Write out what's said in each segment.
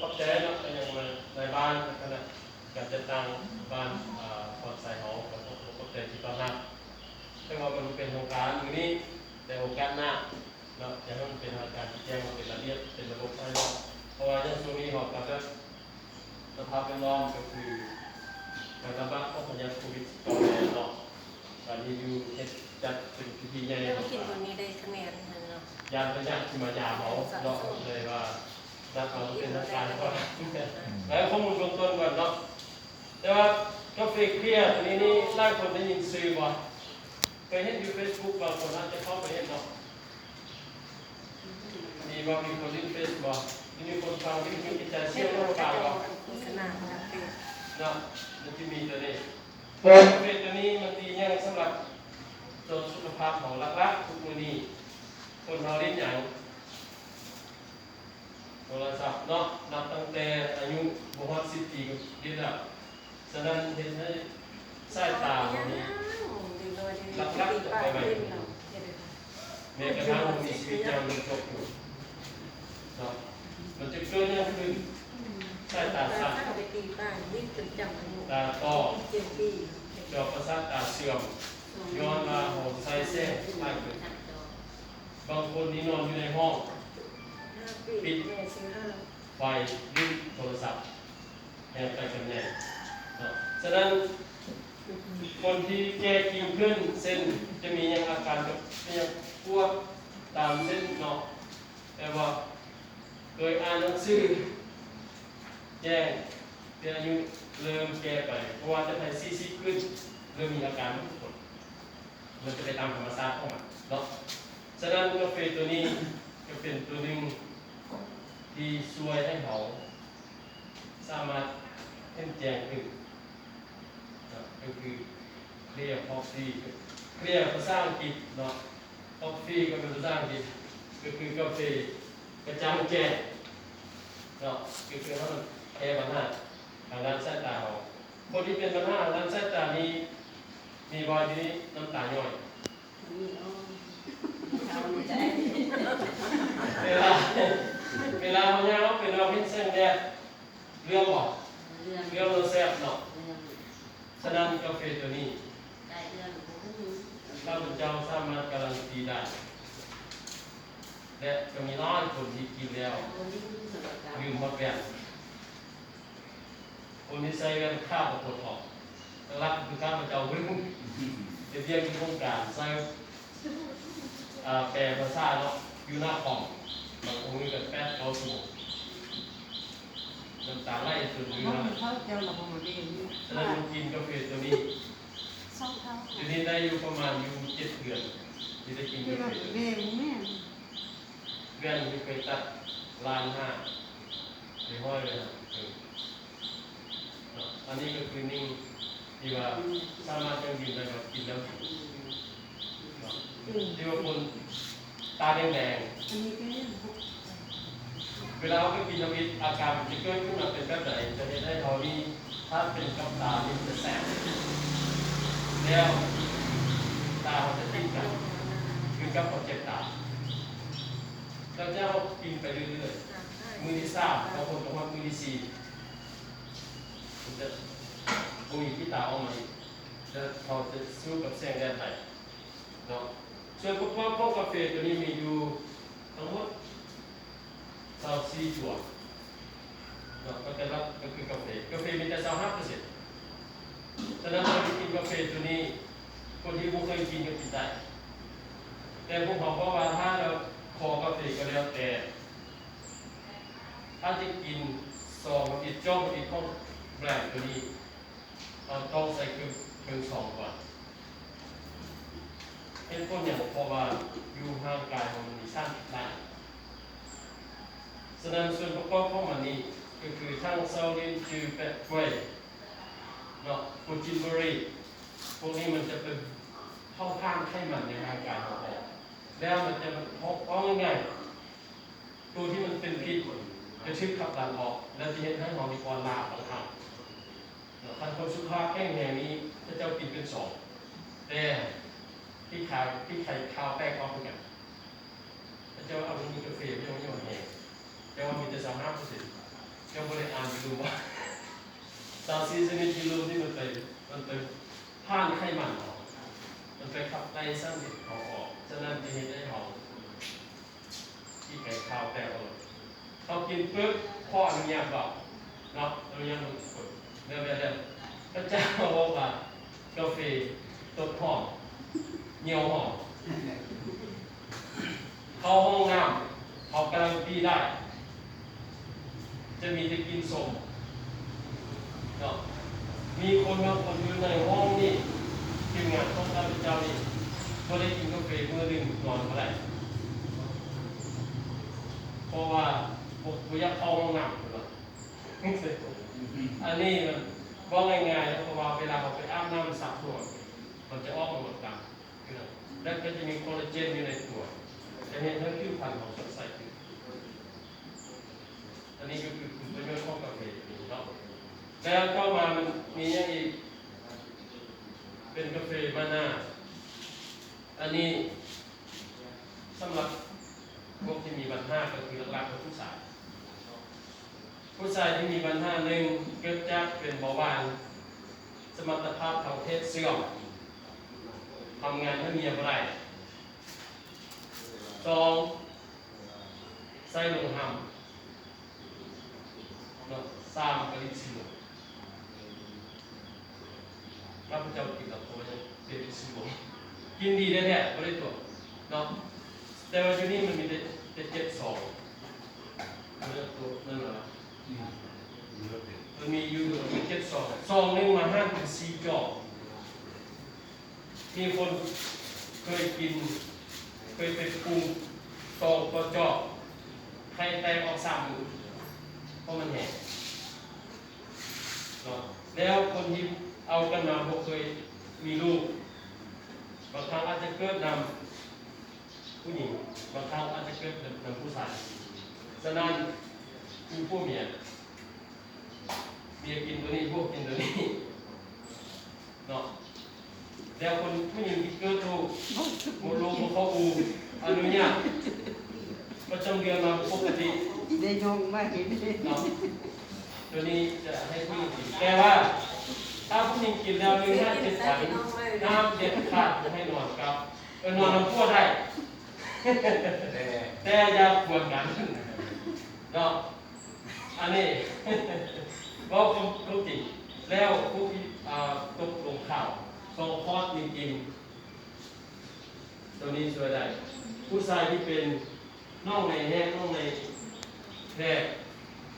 ຂອບໃຈເນາະ ໄປຍັງນາຍບ້ານ ແລະ ຄະນະການຈັດຕັ້ງບ້ານ ອາ ພອນໄຊເຮົາ ກໍຂໍຂອບໃຈທີ່ຕ້ອນຮັບ. ແຕ່ວ່າມັນເປັນໂຄງການມື້ນີ້ ແຕ່ໂອກາດໜ້າເນາະ ຢາກໃຫ້ມັນເປັນທາງການ ແຈ້ງມາເປັນລະບຽບ ເປັນລະບົບໃຫ້ເນາະ. ເພາະວ່າຢ່າງຊ່ວງນີ້ເຮົາກໍແບບ ສະພາບແວດລ້ອມກໍຄືການລະບາດຂອງພະຍາດໂຄວິດສິບເກົ້າ ແນ່ເນາະ. ການທີ່ຢູ່ເຮັດຈັດເປັນພິທີໃຫຍ່ ແລ້ວກິນຕົວນີ້ໄດ້ຄະແນນເນາະ ຢ້ານພະຍາດຊິມາຢາມເຮົາເນາະ ເລີຍວ່ານັດມາເປັນທາງການກ່ອນ ແລ້ວຂໍ້ມູນເບື້ອງຕົ້ນກ່ອນເນາະ. ແຕ່ວ່າກາເຟເຄລຍຕົວນີ້ນີ້ ຫຼາຍຄົນໄດ້ຍິນຊື່ບໍ່? ເຄີຍເຫັນຢູ່ເຟສບຸກ ບາງຄົນອາດຈະເຂົ້າໄປເຫັນເນາະ. ມີບໍ່? ມີຄົນຫຼິ້ນເຟສບໍ່? ມີຄົນຟັງວິທະຍຸກະຈາຍສຽງນຳກັນບໍ່? ໂຄສະນາເນາະ ມັນຈະມີຕົວນີ້. ເພາະເຟສຕົວນີ້ມັນດີຫຍັງສຳລັບຕໍ່ສຸຂະພາບເຮົາ? ຫຼັກໆທຸກມື້ນີ້ຄົນເຮົາຫຼິ້ນຫຍັງ? ໂທລະສັບເນາະ. ນັບຕັ້ງແຕ່ອາຍຸບໍ່ຮອດສິບປີກໍຫຼິ້ນແລ້ວ. ສະນັ້ນເຮັດໃຫ້ສາຍຕາເຮົານີ້ຫຼັກໆຈະໄປໄວຂຶ້ນ. ແມ້ກະທັ່ງມີຊີວິດຢ່າງເດີ່ນຕົກຢູ່ເນາະ ມັນຈະເກີດຫຍັງຂຶ້ນ? ສາຍຕາສັ້ນ, ຕາຕ້ອ, ຈໍປະສາດຕາເສື່ອມ ຍ້ອນວ່າເຮົາໃຊ້ແສງຫຼາຍເກີນໄປ. ບາງຄົນນີ້ນອນຢູ່ໃນຫ້ອງ ປິດໄຟ ຫຼິ້ນໂທລະສັບ ແຮງໄປກັນແນ່ເນາະ. ສະນັ້ນ ຄົນທີ່ແກ່ກິ່ງຂຶ້ນ ເຊັ່ນ ຈະມີຫຍັງອາການແບບ ເປັນຫຍັງປວດຕາມເສັ້ນເນາະ ແຕ່ວ່າເຄີຍອ່ານໜັງສືແຈ້ງ ແຕ່ອາຍຸເລີ່ມແກ່ໄປ ບໍ່ວ່າແຕ່ໃຜສີ່ສິບຂຶ້ນ ເລີ່ມມີອາການທຸກຄົນ. ມັນຈະໄປຕາມທຳມະຊາດຂອງມັນເນາະ. ສະນັ້ນກາເຟຕົວນີ້ຈະເປັນຕົວໜຶ່ງທີ່ຊ່ວຍໃຫ້ເຮົາສາມາດເຫັນແຈ້ງຂຶ້ນເນາະ ກໍຄື clear coffee clear ພາສາອັງກິດເນາະ coffee ກໍເປັນພາສາອັງກິດ ກໍຄືກາເຟກະຈ່າງແຈ້ງເນາະ ກໍຄືເຮົາແກ້ບັນຫາທາງດ້ານສາຍຕາເຮົາ. ຄົນທີ່ເປັນບັນຫາທາງດ້ານສາຍຕານີ້ ມີບໍ່ຢູ່ນີ້ ນ້ຳຕາຍ້ອຍ? ເວລາ ເວລາເຮົາຍ່າງອອກໄປນອກເຫັນແສງແດດ ເຫຼືອງບໍ່? ເຫຼືອງ ເຫຼືອງແລ້ວແສບເນາະ. ສະນັ້ນກາເຟຕົວນີ້ ຂ້າພະເຈົ້າສາມາດກາຣັນຕີໄດ້ ແລະ ກໍມີຫຼາຍຄົນທີ່ກິນແລ້ວ ລືມຮອດແວ່ນ. ຄົນທີ່ໃສ່ແວ່ນຂາວກໍປວດທ້ອງ ຫຼັກໆຄືຂ້າພະເຈົ້າເບິ່ງ ໄປວຽກຢູ່ໂຮງການໃສ່ ອາ ແປພາສາເນາະ ຢູ່ໜ້າຄອມ ບາງອົງນີ້ກໍແປດເກົ້າຊົ່ວໂມງ ນ້ຳຕາໄຫຼຈົນເຫຼືອ. ສະນັ້ນມາກິນກາເຟຕົວນີ້ ຕົວນີ້ໄດ້ຢູ່ປະມານຢູ່ເຈັດເດືອນ ທີ່ໄດ້ກິນກາເຟຕົວນີ້. ແວ່ນທີ່ເຄີຍຕັດລ້ານຫ້າ ໄປຮ້ອຍເລີຍນະ. ເອີ ເນາະ ອັນນີ້ກໍຄືໜຶ່ງທີ່ວ່າສາມາດຢັ້ງຢືນໄດ້ວ່າກິນແລ້ວດີເນາະ. ທີ່ວ່າຄົນຕາແດງໆ ເວລາເຮົາໄປກິນທຳອິດ ອາການມັນຈະເກີດຂຶ້ນມາເປັນແບບໃດ? ຈະເຮັດໃຫ້ເຮົານີ້ ຖ້າເປັນກັບຕານີ້ມັນຈະແສບ ແລ້ວຕາເຮົາຈະຕິດກັນ ຄືກັບເຮົາເຈັບຕາ. ຫຼັງຈາກເຮົາກິນໄປເລື້ອຍໆ ມື້ທີສາມ ບາງຄົນກໍຮອດມື້ທີສີ່ ມັນຈະບໍ່ມີຂີ້ຕາອອກມາອີກ ແລ້ວເຮົາຈະສູ້ກັບແສງແດດໄດ້ເນາະ. ສ່ວນປະກອບຂອງກາເຟຕົວນີ້ມີຢູ່ທັງໝົດຊາວສີ່ຕົວເນາະ ກໍແຕ່ລະ ກໍຄືກາເຟ ກາເຟມີແຕ່ຊາວຫ້າເປີເຊັນ. ສະນັ້ນ ຄົນທີ່ກິນກາເຟຕົວນີ້ ຄົນທີ່ບໍ່ເຄີຍກິນກໍກິນໄດ້ ແຕ່ພວກເຮົາບອກວ່າ ຖ້າເຮົາຂໍກາເຟກໍແລ້ວແຕ່ ຖ້າຈະກິນສອງທຳອິດ ຈອກທຳອິດຂອງແບຣນຕົວນີ້ ເຮົາຕ້ອງໃສ່ເຄື່ອງ ເຄື່ອງສອງກ່ອນ. ເຫດຜົນຫຍັງ? ເພາະວ່າຢູ່ຮ່າງກາຍເຮົາມັນມີສານພິດຫຼາຍ. ສະນັ້ນ ສ່ວນປະກອບຂອງມັນນີ້ ກໍຄືທັງເຊົາລິນ ຈື ແປະ ກ້ວຍ ເນາະ ໂປຣຕີນເບີຣີ ພວກນີ້ມັນຈະໄປເຜົາຜານໄຂມັນໃນຮ່າງກາຍເຮົາອອກ ແລ້ວມັນຈະເອົາອອກງ່າຍໆ. ຕົວທີ່ມັນເປັນພິດຈະຖືກຂັບດັນອອກ ແລ້ວຈະເຮັດໃຫ້ເຮົານີ້ອ່ອນລ້າກວ່າເກົ່າ. ເນາະ ຄັນຄົນສຸຂະພາບແຂງແຮງນີ້ ເຂົາເຈົ້າກິນເປັນຊອງ ແຕ່ທີ່ຂາຍ ທີ່ຂາຍຂາວແຕກອອກຄືກັນ. ເຂົາເຈົ້າເອົາ ມີກາເຟ ເຂົາເຈົ້າບໍ່ຢອກແຮງ ເຈົ້າວ່າມີແຕ່ຊາວຫ້າເປີເຊັນ. ຊະນິດກິໂລທີ່ມັນໄປ ມັນໄປຜ່ານໄຂມັນອອກ ມັນໄປຂັບໄລ່ສານພິດເຂົາອອກ ສະນັ້ນຈະເຮັດໃຫ້ເຮົາຂີ້ໄກ່ຄາວແຕກອອກ. ເຮົາກິນປຶບ ຂໍອະນຸຍາດເວົ້າເນາະ ອະນຸຍາດເບິ່ງຄົນ ແລ້ວ ແລ້ວ ແລ້ວ ພະເຈົ້າເວົ້າວ່າ ກາເຟຕົ້ນຫອມ ຍ່ຽວຫອມ. ເຂົ້າຫ້ອງນ້ຳ ເຂົາກາລັນຕີໄດ້ ຈະມີແຕ່ກິ່ນສົ້ມເນາະ. ມີຄົນບາງຄົນຢູ່ໃນຫ້ອງນີ້ ທີມງານຂອງຂ້າພະເຈົ້ານີ້ ບໍ່ໄດ້ກິນກາເຟມື້ໜຶ່ງນອນບໍ່ໄດ້ ເພາະວ່າບໍ່ ບໍ່ຢາກເຂົ້າຫ້ອງນ້ຳ ເພິ່ນວ່າ. ອັນນີ້ມັນເວົ້າງ່າຍໆ ເພາະວ່າເວລາເຮົາໄປອາບນ້ຳສະຜົວ ມັນຈະອອກມາໝົດຕາ ແລະ ກໍຈະມີຄໍລາເຈນຢູ່ໃນຕົວ ຈະເຮັດໃຫ້ຜິວພັນເຮົາສົດໃສຂຶ້ນ. ອັນນີ້ກໍຄືຄຸນປະໂຫຍດຂອງກາເຟຕົວນີ້ເນາະ. ແລ້ວຕໍ່ມາມັນມີຫຍັງອີກ? ເປັນກາເຟມານາ. ອັນນີ້ສຳລັບພວກທີ່ມີບັນຫາ ກໍຄືຫຼັກໆ ກໍຜູ້ຊາຍ. ຜູ້ຊາຍທີ່ມີບັນຫາ ໜຶ່ງ ເກີດຈາກເປັນເບົາຫວານ ສະມັດຕະພາບທາງເພດເສື່ອມ ທຳງານໃຫ້ເມຍບໍ່ໄດ້. ສອງ ໄສ້ລົງຮຳເນາະ. ສາມ ກະລິດສີຫຼວງ. ຂ້າພະເຈົ້າກິນແລ້ວ ເພາະວ່າຍັງເປັນສີຫຼວງ ກິນດີແທ້ໆ ບໍ່ໄດ້ຕົວະເນາະ. ແຕ່ວ່າຢູ່ນີ້ມັນມີແຕ່ ແຕ່ເຈັດຊອງເນາະ ຕົວນັ້ນນະ ມັນມີຢູ່ເຈັດຊອງ ຊອງໜຶ່ງມາຫານເປັນສີ່ຈອກ. ມີຄົນເຄີຍກິນ ເຄີຍໄປປຸງ ຊອງຕໍ່ຈອກ ໄຂ່ແຕກອອກສາມມື້ ເພາະມັນແຫ້ງເນາະ. ແລ້ວຄົນທີ່ເອົາກັນມາບໍ່ເຄີຍມີລູກ ບາງຄັ້ງອາດຈະເກີດນຳຜູ້ຍິງ ບາງຄັ້ງອາດຈະເກີດນຳ ນຳຜູ້ຊາຍ. ສະນັ້ນ ຄູ່ຜົວເມຍ ເມຍກິນຕົວນີ້ ຜົວກິນຕົວນີ້ເນາະ. ແລ້ວຄົນຜູ້ຍິງທີ່ເກີດລູກ ມົດລູກບໍ່ເຂົ້າອູ ອະນຸຍາດ ປະຈຳເດືອນມາບໍ່ປົກກະຕິ ໄດ້ນ້ອງມາເຫັນເນາະ. ຕົວນີ້ຈະໃຫ້ຜູ້ຍິງກິນ ແຕ່ວ່າຖ້າຜູ້ຍິງກິນແລ້ວ ໜຶ່ງຫ້າເຈັດວັນ ຫ້າມເດັດຂາດບໍ່ໃຫ້ນອນກັບ ເອີ ນອນນຳຜົວໄດ້ ແຕ່ ແຕ່ຢ່າກວນກັນເນາະ. ອັນນີ້ເວົ້າຄວາມ ຄວາມຈິງ ແລ້ວຜູ້ທີ່ ອ່າ ຕົກລົງຂ່າວ ສອງຄອດຈິງໆ ຕົວນີ້ຊ່ວຍໄດ້. ຜູ້ຊາຍທີ່ເປັນໜອງໃນແຮກ ໜອງໃນແທກ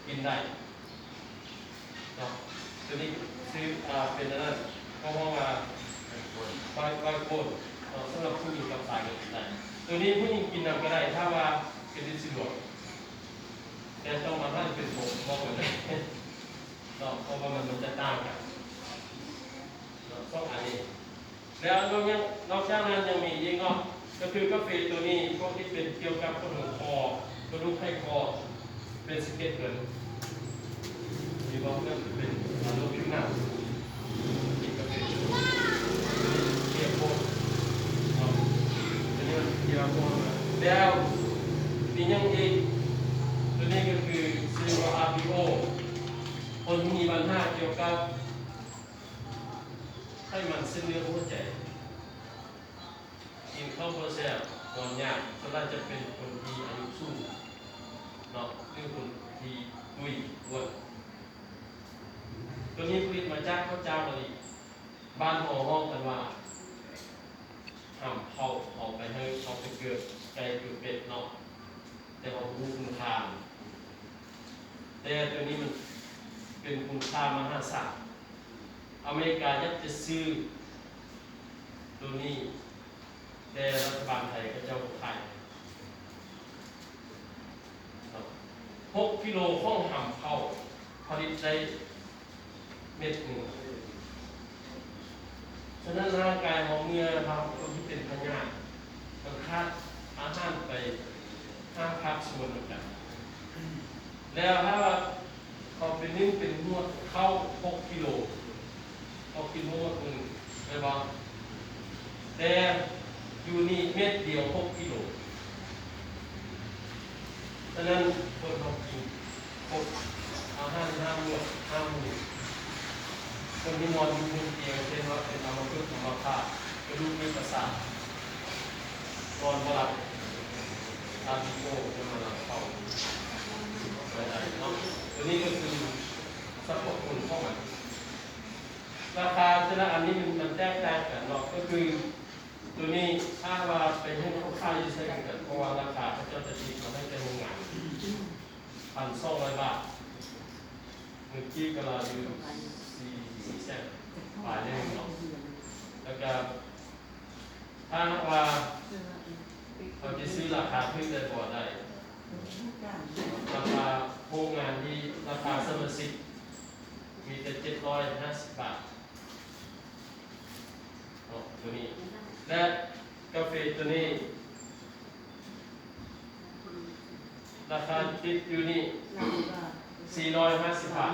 ກິນໄດ້ເນາະ. ຕົວນີ້ຊື່ ອ່າ ເປັນອັນນັ້ນ ເຂົາເວົ້າວ່າ ໄວ ໄວໂປນເນາະ ສຳລັບຜູ້ຍິງກັບຊາຍກໍກິນໄດ້. ຕົວນີ້ຜູ້ຍິງກິນນຳກໍໄດ້ ຖ້າວ່າເປັນລິດສີຫຼວງ ແຕ່ຕ້ອງມາໃຫ້ເປັນໂປນ ເວົ້າກັນໄດ້ເນາະ ເພາະວ່າມັນ ມັນຈະຕ່າງກັນເນາະ ສອງອັນນີ້. ແລ້ວນອກ ນອກຈາກນັ້ນຍັງມີອີກເນາະ ກໍຄືກາເຟຕົວນີ້ ພວກທີ່ເປັນກ່ຽວກັບກະດູກຄໍ ກະດູກໄຂຄໍ ເປັນສະເກັດເພິ່ນ ທີ່ບອກເປັນອາໂລຜິວໜັງ ກິນກາເຟ ເຈໂພດເນາະ ອັນນີ້ມັນເຈໂພດ. ແລ້ວມີຫຍັງອີກ? ຕົວນີ້ກໍຄືຊື່ວ່າອາບີໂອ ຄົນທີ່ມີບັນຫາກ່ຽວກັບໄຂມັນເສັ້ນເລືອດຫົວໃຈ ກິນເຂົ້າບໍ່ແຊບ ນອນຍາກ ສ່ວນຫຼາຍຈະເປັນຄົນທີ່ອາຍຸສູງເນາະ ຫຼືຄົນທີ່ຕຸ້ຍອ້ວນ. ຕົວນີ້ຜະລິດມາຈາກເຂົ້າຈ້າວມະລິ ບ້ານເຮົາຮ້ອງກັນວ່າ ຫຳເຂົ້າ ເອົາໄປໃຫ້ເຂົ້າໄປເກີດ ໄກ່ເກີດເປັດເນາະ ແຕ່ເຮົາບໍ່ຮູ້ຄຸນຄ່າ. ແຕ່ຕົວນີ້ມັນເປັນຄຸນຄ່າມະຫາສານ. ອາເມລິກາຢາກຈະຊື້ຕົວນີ້ ແຕ່ລັດຖະບານໄທເຂົາເຈົ້າບໍ່ຂາຍ. ຫົກກິໂລຂອງຫຳເຂົ້າຜະລິດໄດ້ເມັດໜຶ່ງ. ສະນັ້ນ ຮ່າງກາຍເຮົາ ເມື່ອເຮົາຄົນທີ່ເປັນພະຍາດ ມັນຂາດອາຫານໄປຫ້າພາກສ່ວນນຳກັນ. ແລ້ວຖ້າວ່າເຮົາໄປໜຶ້ງເປັນຫົວເຂົ້າຫົກກິໂລ ເຮົາກິນບໍ່ໝົດມື້ໜຶ່ງ ແມ່ນບໍ່? ແຕ່ຢູ່ນີ້ເມັດດຽວຫົກກິໂລ. ສະນັ້ນ ຄົນເຮົາກິນຄົບອາຫານຫ້າໝວດ ຫ້າໝູ່ ຄົນທີ່ນອນຢູ່ບົນຕຽງ ເຊັ່ນວ່າເປັນອັມມະພຶກ ອັມມະພາດ ກະດູກມີປະສາດ ນອນບໍ່ຫຼັບ ອາບີໂອຈະມາຫຼັບເຝົ້າໄດ້ເນາະ. ໂຕນີ້ກໍຄືສັບພະຄຸນຂອງມັນ. ລາຄາແຕ່ລະອັນນີ້ມັນ ມັນແຕກຕ່າງກັນເນາະ ກໍຄືໂຕນີ້ຖ້າວ່າໄປເຫັນເຂົາຂາຍຢູ່ໃສຄືກັນ ເພາະວ່າລາຄາເຂົາເຈົ້າຈະຕິດມາໃຫ້ແຕ່ໂຮງງານ ພັນສອງຮ້ອຍບາດ ເງິນກີບກໍລາວຢູ່ ສີ່ ສີ່ແສນປາຍໜຶ່ງເນາະ. ແລ້ວກໍຖ້າຫາກວ່າເຮົາຈະຊື້ລາຄາຖືກໄດ້ບໍ່? ໄດ້. ລາຄາໂຮງງານທີ່ລາຄາສະມາຊິກມີແຕ່ເຈັດຮ້ອຍຫ້າສິບບາດເນາະ ໂຕນີ້ ແລະ ກາເຟໂຕນີ້ ລາຄາຕິດຢູ່ນີ້ ສີ່ຮ້ອຍຫ້າສິບບາດ